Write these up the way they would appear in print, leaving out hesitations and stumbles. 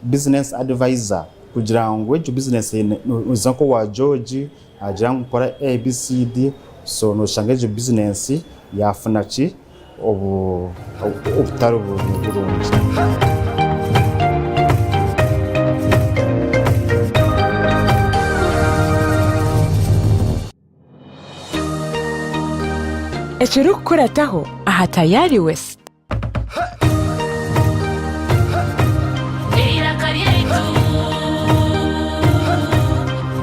Business advisor kugira ngu egyo business noza nkowa George agira ngu kora ABCD so noshanga egyo business yafuna ki obutari burungi. Ekirikukurataho aha Tayari West. Eiraka ryaitu,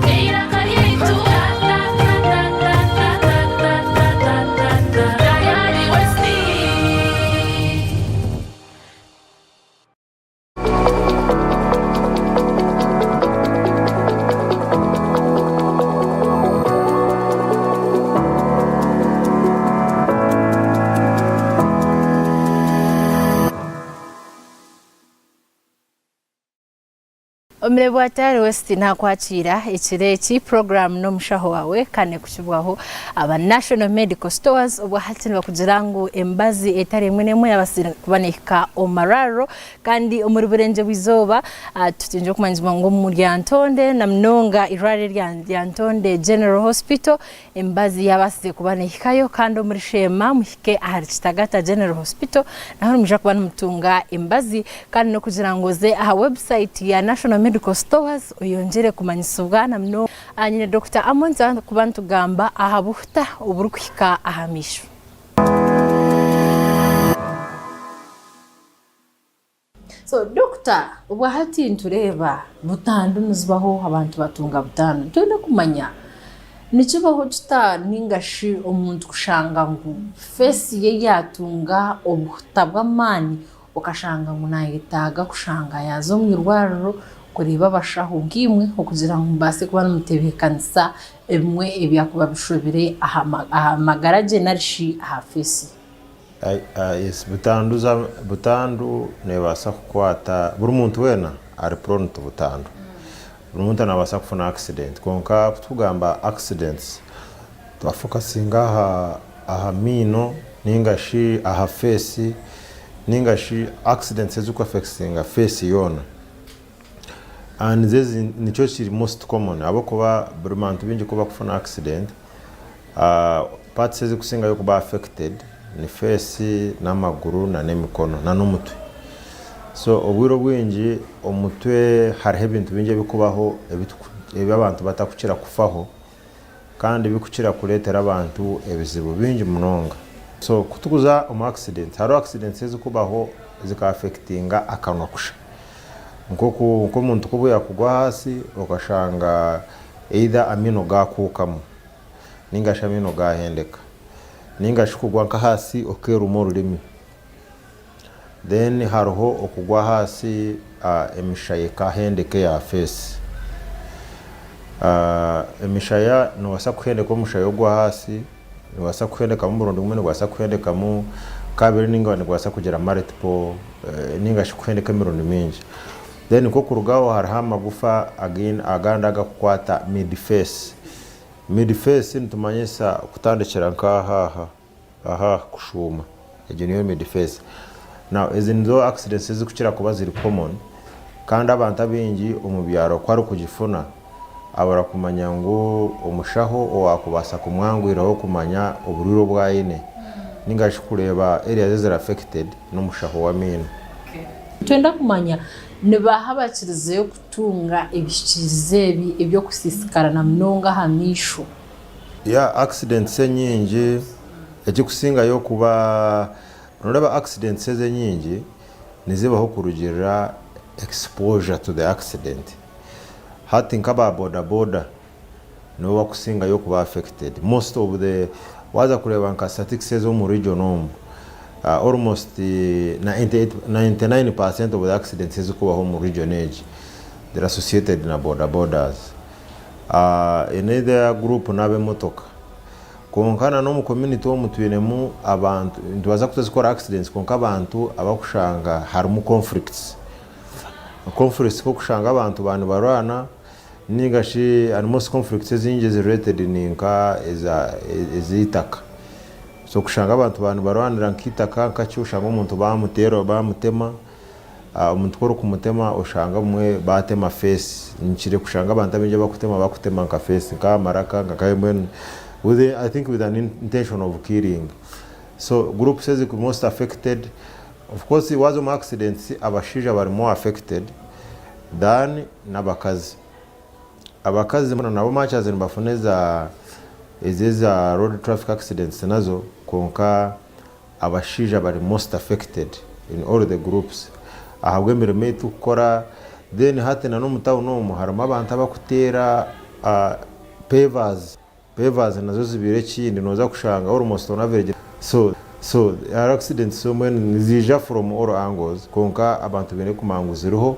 eiraka ryaitu, ta ta ta ta ta ta ta ta ta ta ta Tayari West. Omureebi wa Tayari West naakwakiira ekiro eki puroguraamu n'omushaho waawe kandi nekukibwaho aba National Medical Stores obwa hati nibakugira ngu emibazi etari emwe n'emwe yabaasa kuba neehika omu marwariro Kandi omuri Burengye-bw'eizooba tutungire okumanyisibwa ngu omu Lyantonde na munonga eirwariro erya Lyantonde General Hospital emibazi yabaasize kuba nehikayo kandi omuri Sheema muhike ahari Kitagata General Hospital naho nimwija kuba nimutunga emibazi kandi n'okugira ngu oze aha website ya National Medical Stores oyongyere kumanyisibwa na munonga nyine Dokita Amon kuba nitugamba aha buhuta oburikuhika aha maisho. So doctor obwahati nitureeba butandu nizibaho abantu batunga butandu nitwenda kumanya nikibaho kita ninga shi omuntu kushanga ngu face ye yatunga obuhuta bw'amaani okashanga ngu nayetaaga kushanga yaaza omu irwariro kureeba abashaho nkaimwe okugira ngu mubaase kuba nimutebeekanisa ebimwe ebyakuba bishobire aha magara gye nari shi aha face ye. Yes, butandu za butandu nebaasa kukwata buri muntu weena ari prone to butandu. Buri muntu nabaasa kufuna accident kwonka kutukugamba accidents twa focusinga aha aha miino ninga shi aha face ninga shi accidents eziriku affectinga face yoona. Nizo ezi nikyo kiri most common ahabw'okuba buri bantu baingi kubakufuna accident Parts ezikusingayo kuba affected ni face n'amaguru na n'emikono na n'omutwe. So obwire obwingi omutwe hariho ebintu bingi ebikubaho ebi abantu batakukira kufaho kandi bikukira kureetera abantu ebizibu bingi munonga. So kutukuza omu accident, hariho accidents ezikubaho zika affectinga akanwa kusha. Nk'oku nk'omuntu ku yakugwa ahaasi okashanga either amaino gaakuukamu ninga shi amaino gaahendeka, ninga shi kugwa nk'ahaasi okeeruma orurimi. Then hariho okugwa ahaasi emishaya ekahendeka eya feesi. Emishaya noobaasa kuhendeka omushaya ogw'ahaasi, nigubaasa kuhendekamu omurundi gumwe, nigubaasa kuhendekamu kabiri ninga nigubaasa kugira multiple ninga shi kuhendeka emirundi mingi. Then nk'okuruga aho hariho amagufa agandi agakukwata mid face. Mid face nitumanyisa kutandikira nk'aha aha, aha kushuuma, egyo niyo mid face. Now ezi nizo accidents ezikukira kuba ziri common kandi abantu abaingi omu byaro ku arikugifuna abura kumanya ngu omushaho owakubaasa kumwanguhiraho kumanya oburwaire obu aine ninga shi kureeba areas eziri affected n'omushaho w'amaino. Nitwenda kumanya nibaaha abakirizeyo kutunga ebihikiirizo ebi eby'okusiisikara na munonga aha maisho. Yeah accidents enyingi ekikusingayo kuba noreeba accidents ezi enyingi nizibaho kurugirira exposure to the accident hati nk'aba boda boda nibo bakusingayo kuba affected most of the waaza kureeba nka statistics ez'omu region omu almost 99% of the accidents ezikubaho omu region egi they're associated na boda bodas. Another group n'abemotoka kwonka na n'omu community omu twinemu abantu nitubaasa kutazikora accidents kwonka abantu abakushanga harimu conflicts, conflicts nk'okushanga abantu baaba nibarwana Ninga shi and most conflicts ezingi eziri related ninka ez'eitaka. So kushanga abantu baaba nibarwanira nk'eitaka nkaki oshanga omuntu bamuteera bamutema. Omuntu ku orikumutema oshanga obumwe batema face, nikira kushanga abantu abaingi abakutema bakutema nka face nk'aha maraka nka nkahe mbwenu with I think with an intention of killing. So groups eziri most affected of course waaza omu accidents abashaija bari more affected than n'abakazi. Abakazi nabo much as nibafuna eza ezi eza road traffic accidents nazo kwonka abashaija bari most affected in all the groups ahabw'emirimo ei turikukora then hati na n'omu town omu harimu abantu abakuteera pavers, pavers nazo zibaire ekindi nooza kushanga almost on average so so accidents mbwenu niziija from all angles kwonka abantu baine kumanya ngu ziriho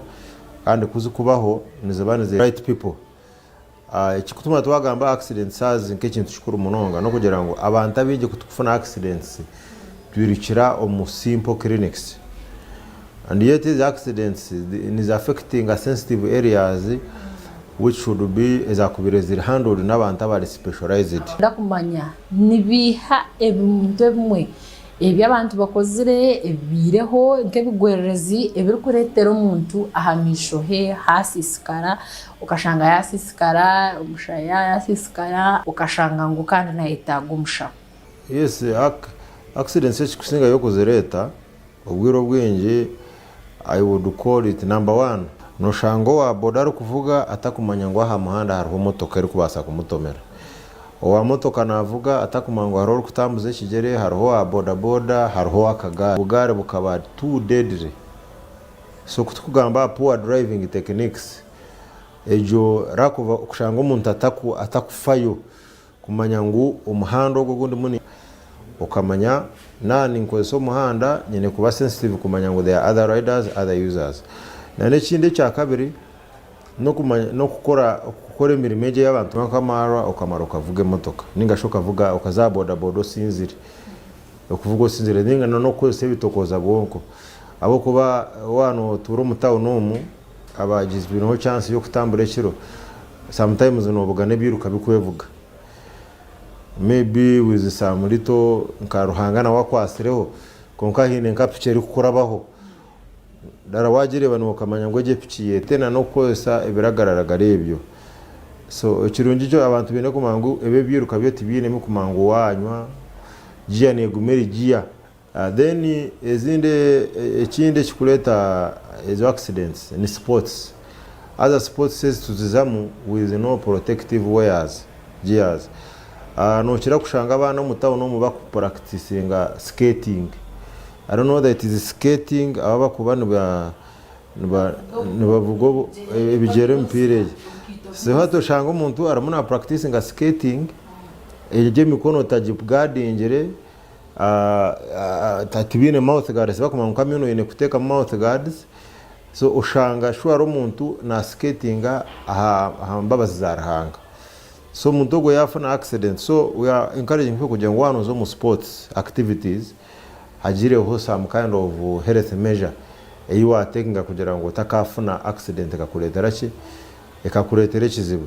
kandi kuzikubaho niziba nizi right people. Ekirikutuma twagamba accidents as nk'ekintu kikuru munonga n'okugira ngu abantu abaingi ku turikufuna accidents twirukira omu simple clinics and yet ezi accidents nizi affectinga sensitive areas which should be ezakubaire ziri handled n'abantu abari specialized. Ndakumanya nibiiha ebintu ebimwe Ebi abantu bakozire ebibaireho nk'ebigwererezi ebirikureetera omuntu aha maisho he haasiisikara, okashanga yaasiisikara, omushaya yaasiisikara, okashanga ngu kandi naayetaaga omushaho. Yes, accidents ekirikusingayo kuzireeta obwire obwingi I would call it number one, noshanga owa boda arikuvuga atakumanya ngu aha muhanda hariho motoka erikubaasa kumutomera. Owa motoka naavuga atakumanya ngu hariho orikutambuza ekigyere, hariho owa bodaboda, hariho ow'akagaari. Obugaari bukaba too deadly. So ku turikugamba aha poor driving techniques, egyo lack of kushanga omuntu atakufayo kumanya ngu omuhanda ogu ogu ndimu okamanya naaba ninkozesa omuhanda nyine kuba sensitive kumanya ngu there are other riders, other users. N'ekindi ekyakabiri, N'okumanya n'okukora kukora emirimo egyo ey'abantu nk'amarwa okamara okavuga emotoka ninga shi okavuga okaza aha bodaboda osinzire. Okuvuga osinzire ninga n'okukozesa ebitokooza bwonko ahabw'okuba waaba nootuura omu tawuni omu abagizibwireho chance y'okutambura ekiro sometimes noobugana ebiiruka bikwevuga maybe with some little nka Ruhanga nawe akwatsireho kwonka haine nka piki erikukurabaho. Dara wagireeba niiwe okamanya ngu egi epiki yete na n'okukozesa ebiragararagara ebyo. So ekirungi kyo abantu baine kumanya ngu ebi ebyiruka byo tibiinemu kumanya ngu wanywa, giya neguma eri giya. Then ezindi ekindi ekikureeta ezo accidents ni sports. Haza sports ezi tuzizamu with no protective wears, gears. Nokira kushanga abaana omu town omu bakupracticinga skating. I don't know whether it is skating abu abakuba niba niba nibavuga ebigyere emipiira egi. So hati oshanga omuntu arimu na practicinga skating egyo emikono tagigadingire tibaine mouth guards bakumanya ngu nka oine kuteekamu mouth guards so oshanga sure omuntu na skatinga aha mbabazi za Ruhanga. So omuntu ogwo yafuna accident so we are encouraging people kugira ngu waaba noza omu sports activities hagireho some kind of health measure eyi watekinga kugira ngu otakafuna accident ekakuretera ki? Ekakuretera ekizibu.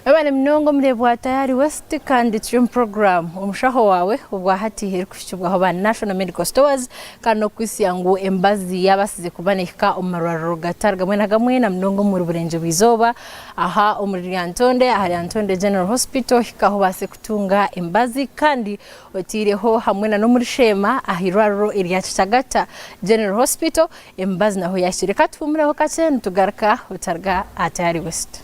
Webale munonga omureebi wa Tayari West kandi turi omu puroguraamu Omushaho Waawe obwahati erikuhikibwaho ba National Medical Stores kandi n'okuhitsya ngu emibazi yaabasize kuba neehika omu marwariro gatari gamwe na gamwe na munonga omuri Burengyerwa Izooba aha omuri Lyantonde aha Lyantonde General Hospital hika ahu obaase kutunga emibazi kandi Otaireho hamwe na n'omuri Sheema aha irwariro erya Kitagata General Hospital, emibazi naho yahikire. Reka tuhumureho kakye nitugaruka otaruga aha Tayari West.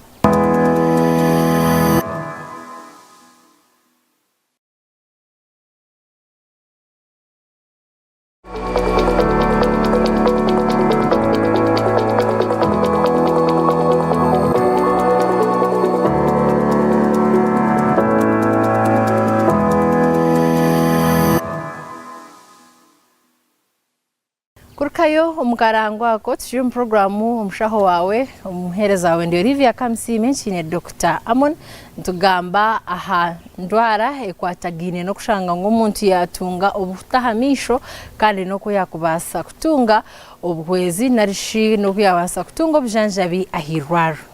Kurukayo omu karango ako turi omu puroguraamu Omushaho Waawe, omuheereza waawe ndi Olivia Kamusiime nkiine Dokita Amon nitugamba aha ndwara ekwatagaine n'okushanga ngu omuntu yaatunga obuhuta aha maisho kandi n'oku yaakubaasa kutunga obuhwezi nari shi n'oku yaabaasa kutunga obujanjabi aha irwariro.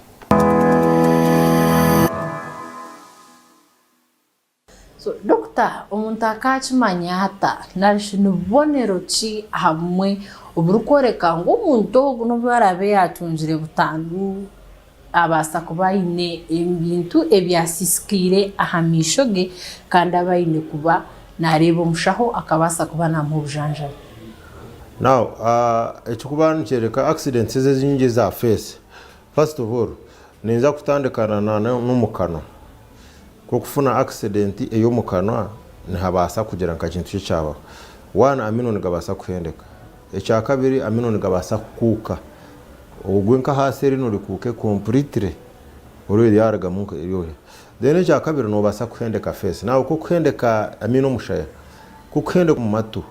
So doctor omuntu akaakimanya ata nari shi ni bubonero ki aha bumwe oburikworeka ngu omuntu ogu n'obu araabe yaatungire butandu, abaasa kuba aine ebintu ebyasiisikaire aha maisho ge kandi aba aine kuba naareeba omushaho akabaasa kuba naamuha obujanjabi. Now ekirikuba nikyoreka accidents ezi enyingi eza face, first of all ninza kutandikana na n'omukanwa. Nk'okufuna accident ey'omukanwa nihabaasa kugira nka kintu ki ekyabaho. One amaino nigabaasa kuhendeka. Ekyakabiri amaino nigabaasa kukuuka ogwe nk'ahaasi eriino rikuuke completely orebe ryarugamu eryoya. Then ekyakabiri nobaasa kuhendeka face. Now ku okuhendeka amaino omushaya, ku okuhendeka omu matu,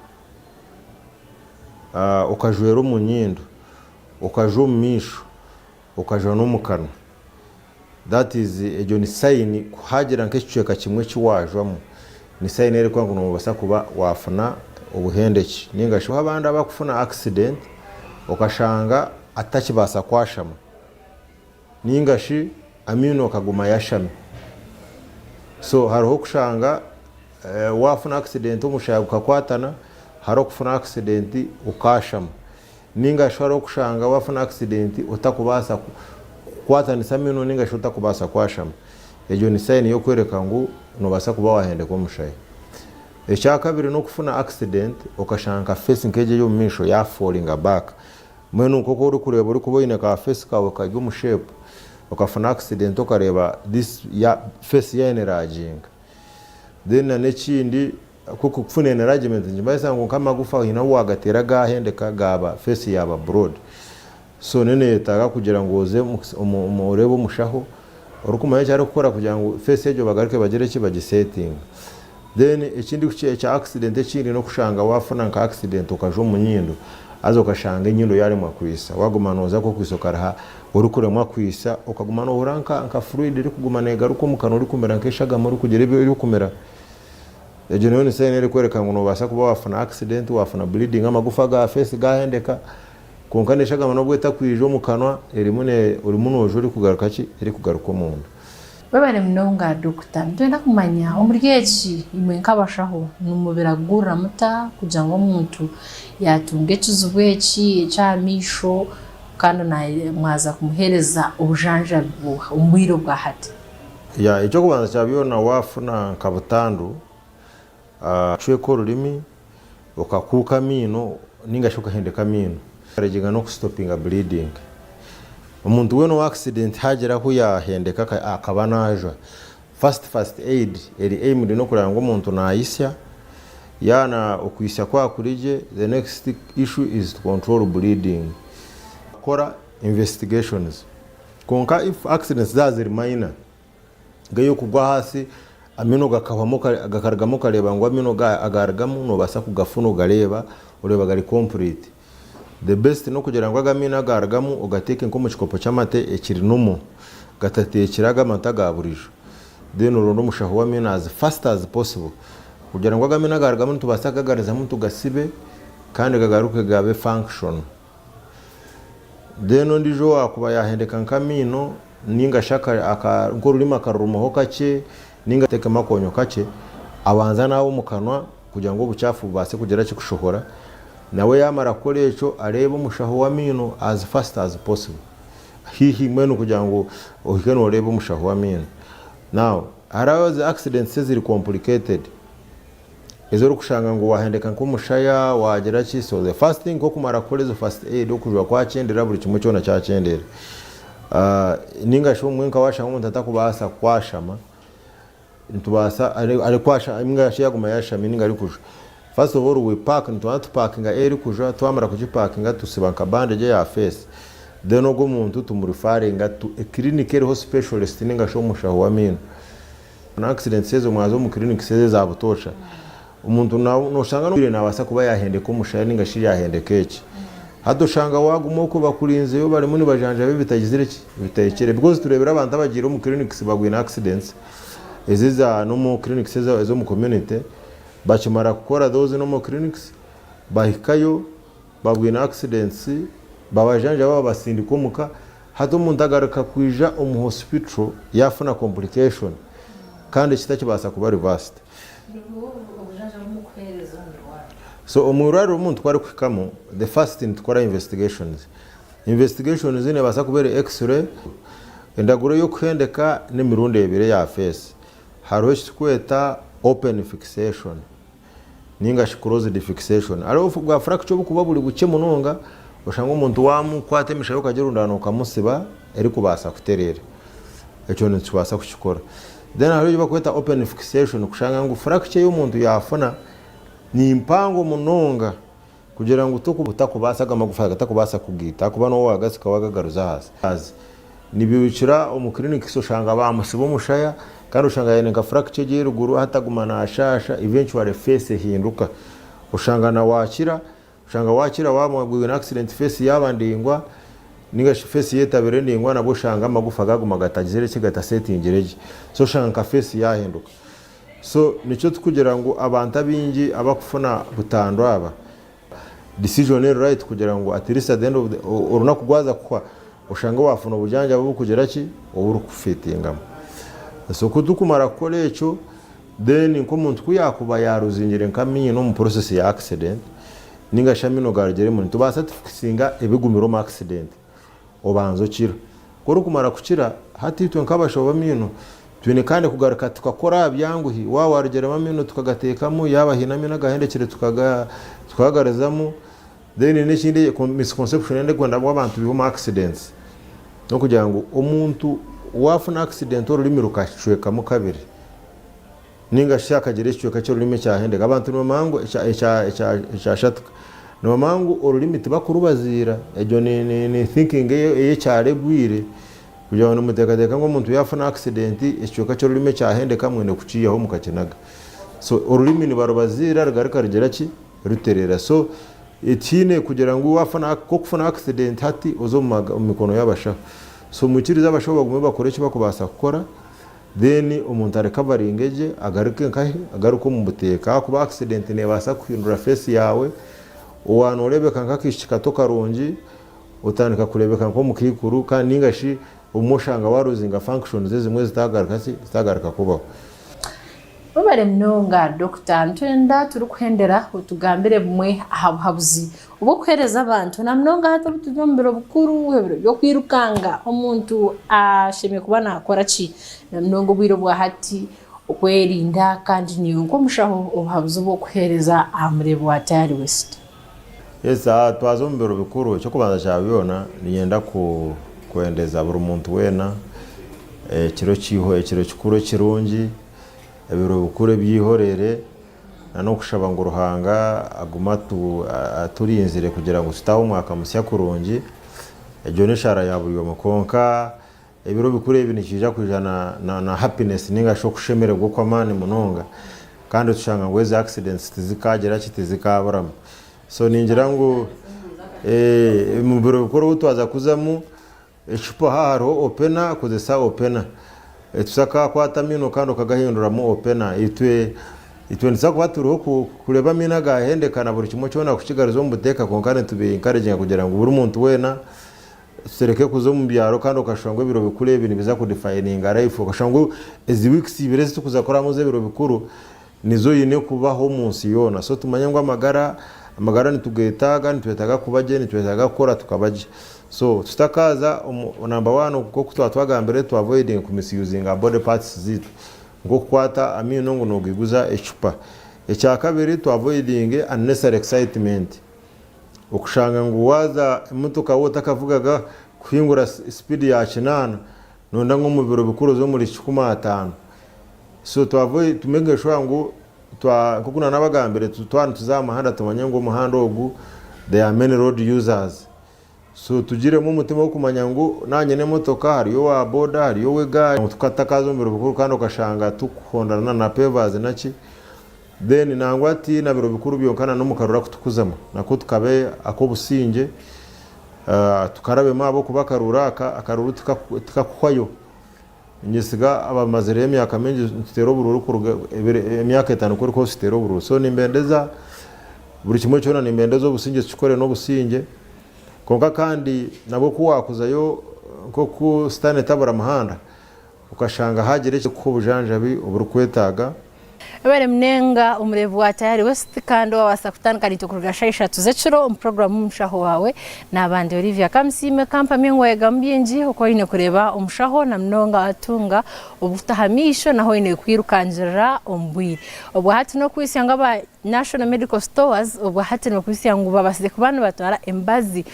okajwera omu nyindo, okajwa omu maisho, okajwa n'omu kanwa, that is egyo ni sign ku haagira nk'ekicweka kimwe eki waajwamu, ni sign erikworeka ngu noobaasa kuba waafuna obuhendekye. Nainga shi hariho abandi abakufuna accident okashanga atakibaasa kwashama nainga shi amaino akaguma yashami. So hariho okushanga waafuna accident omushaya gukakwatana, hariho okufuna accident okaashama. Ninga shi hariho okushanga wafuna accident otakubaasa kukwatanisa amaino ninga shi otakubaasa kwashama. Egyo ni sign y'okworeka ngu nobaasa kuba wahendeka omushaya. Ekyakabiri n'okufuna accident okashanga nka face nk'egyo ey'omu maisho ya fallinga back. Mbwenu nk'oku orikureeba orikuba oine ka face kaawe kari omu shape, okafuna accident okareeba this face ya enlarginga. Then na n'ekindi Ku kufuna enlargement nikimanyisa ngu nk'amagufa haine ahu wagateera gahendeka gaaba face yaaba broad. So neyetaaga kugira ngu oze oreebe omushaho orikumanya eki arikukora kugira ngu face egyo bagaruke bagire ki bagisetinge. Then ekindi ekya accident ekindi n'okushanga wafuna nka accident okajwa omu nyindo haza okashanga enyindo yaremwa kwisa waguma noza nk'okwisa okaruha orikuremwa kwisa okaguma nohurira nka fluid erikuguma negaruka omu kanwa orikumira nk'eshagama orikugira ebi orikumira. Egyo nayo ni sign erikworeka ngu nobaasa kuba wafuna accident, wafuna bleeding amagufa ga face gahendeka kwonka neshagama nobu etakwija omu kanwa erimu orimu nojwa erikugaruka ki erikugaruka omunda. Webare munonga Dokita. Nitwenda kumanya omuri eki imwe nk'abashaho nimubiragurira muta kugira ngu omuntu yatunga ekizibu eki eky'aha maisho kandi mwaza kumuheereza obujanjabi buuha omu bwire obwa hati? Ya eky'okubanza kya byona waafuna nka butandu, kucweka orurimi, okakuuka amaino ninga shi okahendeka amaino, okaregyenga n'okusitopinga bleeding. Omuntu weena owa accident haagira ahu yaahendeka akaba naajwa, first first aid eri aimed n'okureeba ngu omuntu naayitsya, yaana okwitsya kwaba kuri gye, the next issue is to control bleeding. Kora investigations. Kwonka if accidents zaaba ziri minor, nk'ey'okugwa ahaasi amaino gakahwamu gakarugamu okareeba ngu amaino agarugamu noobaasa kugafuna ogareeba oreeba gari complete. The best n'okugira ngu ago amaino agarugamu ogateeke nk'omu kikopo ky'amate ekiri normal gatateekire ago amate aga buriijo. Then oronde omushaho w'amaino as fast as possible kugira ngu ago amaino agarugamu nitubaasa kugagarizamu tugasibe kandi gagaruke gabe functional. Then ondiijo owaakuba yaahendeka nk'amaino nainga shi nk'orurimi akarurumaho kakye nainga ateekemu akoonyo kakye, abanze anaabe omu kanwa kugira ngu obucaafu bubaase kugira ki kushohora. Nawe yaamara kukora ekyo areebe omushaho w'amaino as fast as possible. Haihi mbwenu kugira ngu ohike nooreeba omushaho w'amaino. Now hariho zi accidents eziri complicated. Ezi orikushanga ngu wahendeka nk'omushaya wagira ki so the first thing okumara kukora ezo first aid okujwa kwakyendera buri kimwe kyona kyakyendera ninga shi obumwe nka washanga omuntu atakubaasa kwashama nitubaasa arikwasha ninga shi yaguma yashami ninga arikujwa first of all we pack nitubanza tupakinga erikujwa twamara kugipakinga tusiba nka bandage eya face then ogwo omuntu tumurifaringa to a clinic eriho specialist ninga shi omushaho w'amaino. Na accidents ezo mwaza omu clinics ezo eza butoosha, omuntu noshanga n'obwire nabaasa kuba yahendeka omushaya ninga shi yahendeka eki. Hati oshanga waguma okwo bakurinzeyo barimu nibajanjaba ebitagizire ki, ebitahikire because tureebire abantu abagiire omu clinics bagwine accidents ezi eza normal clinics ez'omu community, bakimara kukora those normal clinics bahikayo babwine accidents babajanjaba babasindika omuka, Hati omuntu agaruka kwija omu hospital yafuna complication kandi ekitakibaasa kuba reversed. So omu irwariro omuntu ku arikuhikamu, the first nitukora investigations. Investigations neebaasa kuba eri X-ray, endaguro y'okuhendeka n'emirundi ebiri eya face. Hariho eki turikweta open fixation ninga shi closed fixation. Hariho bwa fracture oburikuba buri bukye munonga, oshanga omuntu waamukwata emishaho okagirundaana okamutsiba erikubaasa kutereera. Ekyo nitubaasa kukikora. Then hariho eki barikweta open fixation kushanga ngu fracture ei omuntu yaafuna ni mpango munonga kugira ngu tokubaasa ago amagufa gatakubaasa kugaita ahakuba niiwe waagatsika waagagaruza ahansi. Nibirukira omu clinics oshanga baamutsiba omushaya kandi oshanga aine nka fracture egi ey'eruguru hati aguma naashaasha eventually face ehinduka. Oshanga na waakira, oshanga waakira waaba wagwire accident face yaaba ndaingwa ninga shi face yetabire ndaingwa nabwo oshanga amagufa gaaguma gatagizire ki gatasetingire gye. So oshanga nka face yaahinduka. So nikyo tukugira ngu abantu abaingi abakufuna butandu aba, decision eri right kugira ngu at least at the end of the orunaku rwaza kuhwa oshange wafuna obujanjabi obukugira ki oburikukufitingamu. So kutukumara kukora ekyo then nk'omuntu kuyakuba yaruzingire nk'amaino omu process ya accident ninga shi amaino garugiremu nitubaasa tufikisinga ebigumire omu accident. Obanza okira. Ku orikumara kukira, hati itwe nk'abashaho b'amaino twine kandi kugaruka tukakora aha byanguhi. Waaba waarugyeremu amaino tukagateekamu, yaaba haine amaino agahendekire tukagagarizamu. Then n'ekindi misconception ei ndikwenda ngu abantu baihe omu accidents n'okugira ngu omuntu waafuna accident orurimi rukacwekamu kabiri ninga shi akagira ekicweka ky'orurimi ekyahendeka, abantu nibamanya ngu ekyashatuka, nibamanya ngu orurimi tibakurubaziira, egyo ni thinking ey'ekyaro egwire, kugira ngu nimuteekateeka ngu omuntu yaafuna accident ekicweka ky'orurimi ekyahendeka mwine kukiihaho mukakinaga. So orurimi nibarubaziira rugaruka rugira ki? Rutereera. So tihaine kugira ngu waafuna, nk'okufuna accident hati oze omu mikono y'abashaho. So mwikirize abashaho bagume bakore eki barikubaasa kukora. Then omuntu arecoveringe gye agaruke nkahi? Agaruke omu buteeka ahakuba accident nebaasa kuhindura face yaawe, owaaba noreebeka nk'akaishiki kato karungi otandika kureebeka nk'omukaikuru kandi ninga shi obumwe oshanga waruzinga functions ezimwe zitagaruka ki? Zitagaruka kubaho. Webare munonga Dokita. Nitwenda turikuhendera otugambire bumwe aha buhabuzi obw'okuheereza abantu na munonga hati obu turi omu biro bikuru, ebiro by'okwirukanga, omuntu ashemereire kuba naakora ki na munonga obwire obwa hati okwerinda kandi naiwe nk'omushaho obuhabuzi obw'okuheereza aha mureebi wa Tayari West. Yes, twaza omu biro bikuru, eky'okubanza kya byona niinyenda kwendeza buri muntu weena ekiro ekiro kikuru ekirungi, ebiro bikuru eby'eihorere. N'okushaba ngu Ruhanga agume aturinzire kugira ngu tutaahe omwaka musya kurungi, egyo n'eshaara ya buri omwe. Kwonka ebiro bikuru ebi nikiija kwija na happiness ninga shi okushemererwa okw'amaani munonga kandi tushanga ngu ezi accidents tizikaagira ki, tizikaaburamu. So ningira ngu omu biro bikuru obu twaza kuzamu, Ecupa aha hariho opena, kozesa opena. Tusakakwata amaino kandi okagahinduramu opena. Itwe itwe nituza kuba turiho kureeba amaino agahendeka na buri kimwe kyona kukigaruza omu buteeka kwonka nitubi encouraginga kugira ngu buri muntu weena tureke kuza omu byaro kandi okashusha ngu ebiro bikuru ebi nibiza ku defininga life okashusha ngu ezi weeks ibiri ezi turikuza kurabamu ez'ebiro bikuru nizo oine kubaho omu nsi yoona. So tumanye ngu amagara, amagara nitugetaaga, nitwetaaga kuba gye, nitwetaaga kukora tukaba gye. So tutakaaza omu number one nk'oku twaba twagambire tu avoidinge ku misusinga body parts zaitu nk'okukwata amaino ngu nogaiguza ecupa. Ekyakabiri tu avoidinge unnecessary excitement, okushanga ngu waaza emotoka waaba otakavugaga kuhingura speed ya kinaana noyenda ngu omu biro bikuru oze omuri kikumi ataano. So twava tu making sure ngu twa nkoku nanabagambire twaba nituza aha muhanda tumanye ngu omuhanda ogu there are many road users. So tugiremu omutima gw'okumanya ngu naaba nyine emotoka hariyo owa boda hariyo ow'egaari tukatakaza omu biro bikuru kandi okashanga tukuhondana na pavers naki then nangwa ti na biro bikuru byonka na n'omu karuru aku tukuzamu nako tukabe ak'obusingye tukarabemu ahabw'okuba akaruru aka akaruru tikakuhwayo. Ninyesiga abamazireyo emyaka mingi nituteera oburuuru kuruga emyaka etaano ku erikuhwaho tuteera oburuuru. So nimbendeza buri kimwe kyona nimbendeza obusingye tukikore n'obusingye. Kwonka kandi nabwo ku waakuzayo nk'oku sitaane etabura muhanda, okashanga haagira ekirikuha obujanjabi oburikwetaaga. Webare munenga omureebi wa Tayari West kandi owabaasa kutandika naitwe kuruga shaaha ishatu z'ekiro omu puroguraamu Omushaho Waawe. Naaba ndi Olivia Kamusiime kampamye ngu wayegamu bingi oku oine kureeba omushaho na munonga watunga obuhuta aha maisho nahu oine kwirukangirira omu bwire. Obwa hati n'okwitsya ngu aba National Medical Stores obwa hati nibakwitsya ngu babaasize kuba nibatwara emibazi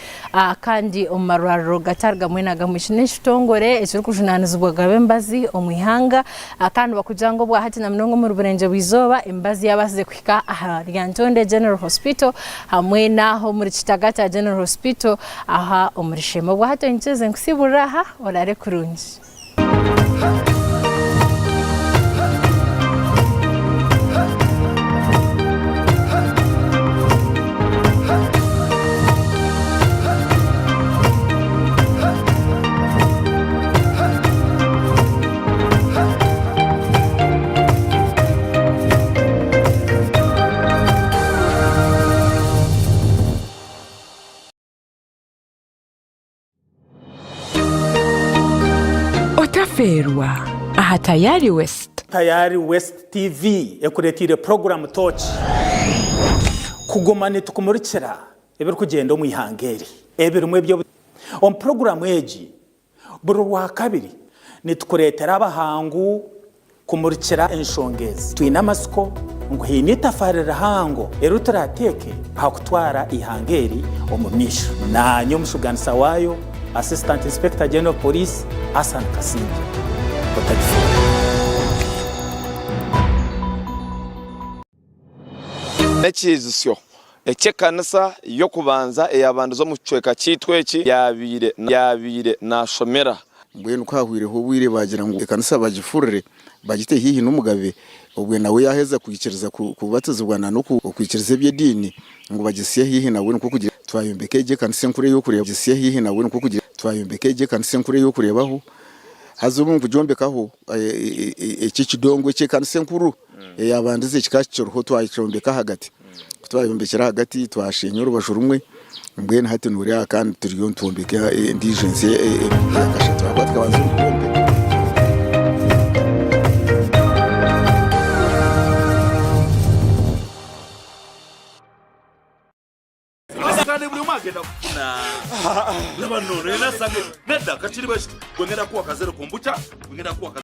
kandi omu marwariro gatari gamwe na gamwe. Eki n'ekitongore ekirikujunaanizibwa kugaba emibazi omu ihanga kandi nibakugira ngu obwa hati na munonga omuri Burengyerwa Izooba emibazi yabaasize kuhika aha Lyantonde General Hospital hamwe n'aha omuri Kitagata General Hospital aha omuri Sheema. Obwa hati onyikirize nkusiiburire aha oraare kurungi. Otafeerwa aha Tayari West. Tayari West TV ekureteire puroguramu Tooki kuguma nitukumurikira ebirikugyenda omu ihanga eri ebirimu eby'obu. Omu puroguramu egi Buri Rwakabiri, nitukureetera abahangu kumurikira enshonga ezi. Twine amatsiko ngu haine itafaari rihango eri turaateeke aha kutwara eihanga eri omu maisho. Naanye omushuganisa waayo, Assistant Inspector General of Police, Asan Kasingye. Otagifiirwa. N'ekiijutsyo eky'ekanisa y'okubanza eyabandize omu kicweka kyaitu eki yaabaire yaabaire naashomera. Mbwenu ku haahwaireho obwire baagira ngu ekanisa bagifurire bagite haihi n'omugabe, obwe nawe yaaheza kwikiriza kubatizibwa na n'okwikiriza eby'ediini ngu bagitsye haihi nawe nikwo kugira twayombeka egyo ekanisa enkuru ey'okureeba bagitsye haihi nawe nikwo kugira twayombeka egyo ekanisa enkuru ey'okureebaho haza obu nkugyombekaho eki ekidongo eky'ekanisa enkuru. Eyabandize kikaba kikiriho twakyombeka ahagati, ku twayombekyire ahagati twasheenya orubaju rumwe mbwenu hati noreeba kandi turiyo nitwombeka endiijo ensi eyakashatu ahakuba tukabanza omu kwombeka.